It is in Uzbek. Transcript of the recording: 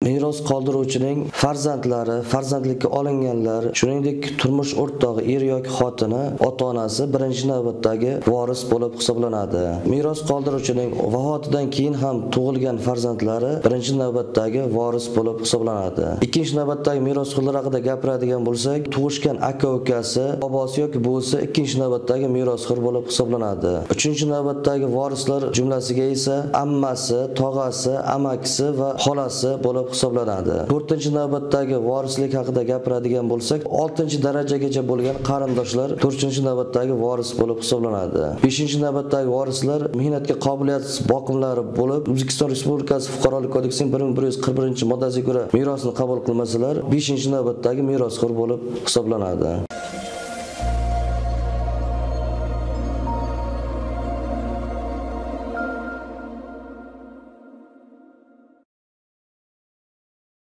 Meros qoldiruvchining farzandlari, farzandlikka olinganlar, shuningdek turmush o'rtog'i, er yoki xotini, ota-onasi birinchi navbatdagi voris bo'lib hisoblanadi. Meros qoldiruvchining vafotidan keyin ham tug'ilgan farzandlari birinchi navbatdagi voris bo'lib hisoblanadi. Ikkinchi navbatdagi merosxo'rlar haqida gapiradigan bo'lsak, tug'ishgan aka-ukasi, bobosi yoki buvisi ikkinchi navbatdagi merosxo'r bo'lib hisoblanadi. Uchinchi navbatdagi vorislar jumlasiga esa ammasi, tog'asi, amakisi va xolasi bo'lib hisoblanadi. To'rtinchi navbatdagi vorislik haqida gapiradigan bo'lsak, 6-darajagacha bo'lgan qarindoshlar 4-navbatdagi voris bo'lib hisoblanadi. 5-navbatdagi vorislar mehnatga qobiliyatsiz boqimlari bo'lib, O'zbekiston Respublikasi Fuqarolik kodeksining 1141-moddasiga ko'ra merosni qabul qilmasalar, 5-navbatdagi merosxo'r bo'lib hisoblanadi.